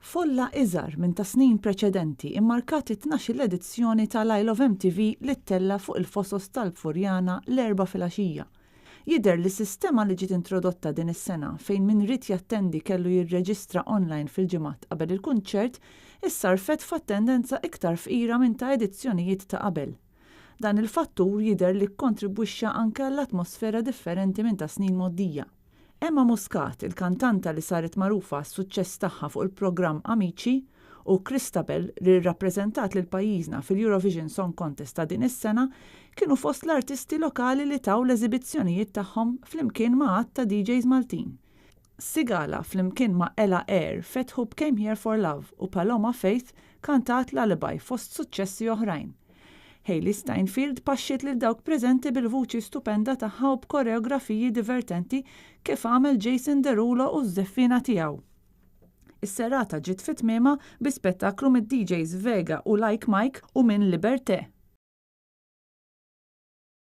Folla iżgħar minn ta' snin preċedenti mmarkat it-tnax-il edizzjoni tal-Isle of MTV li ttella' fuq il-Fosos tal-Furjana l-Erbgħa filgħaxija. Jidher li s-sistema li ġiet introdotta din is-sena fejn min ried jattendi kellu jirreġistra online fil-ġimgħat qabel il-kunċert issarrfet f'attendenza iktar fqira minn ta' edizzjonijiet ta' qabel. Dan il-fattur jidher li kkontribwixxa anke għall-atmosfera differenti minn ta' snin mgħoddija. Emma Muscat, il-kantanta li saret magħrufa għas-suċċess tagħha fuq il-programm Amici, u Christabel li rrappreżentat lil pajjiżna fil-Eurovision Song Contest ta' din is-sena, kienu fost l-artisti lokali li taw l-eżibizzjonijiet tagħhom flimkien ma' għadd ta' DJs Maltin. Sigala flimkien ma' Ella Eyre fetħu b'Came Here For Love u Paloma Faith kantat Lullaby fost suċċessi oħrajn. Hailee Steinfield paxxiet lil dawk preżenti bil-vuċi stupenda tagħha u b'koreografiji divertenti kif għamel Jason Derulo u ż-żeffiena tiegħu. Is-serata ġiet fi tmiemha bi spettaklu mid-DJs Vega u Like Mike u minn Liberté.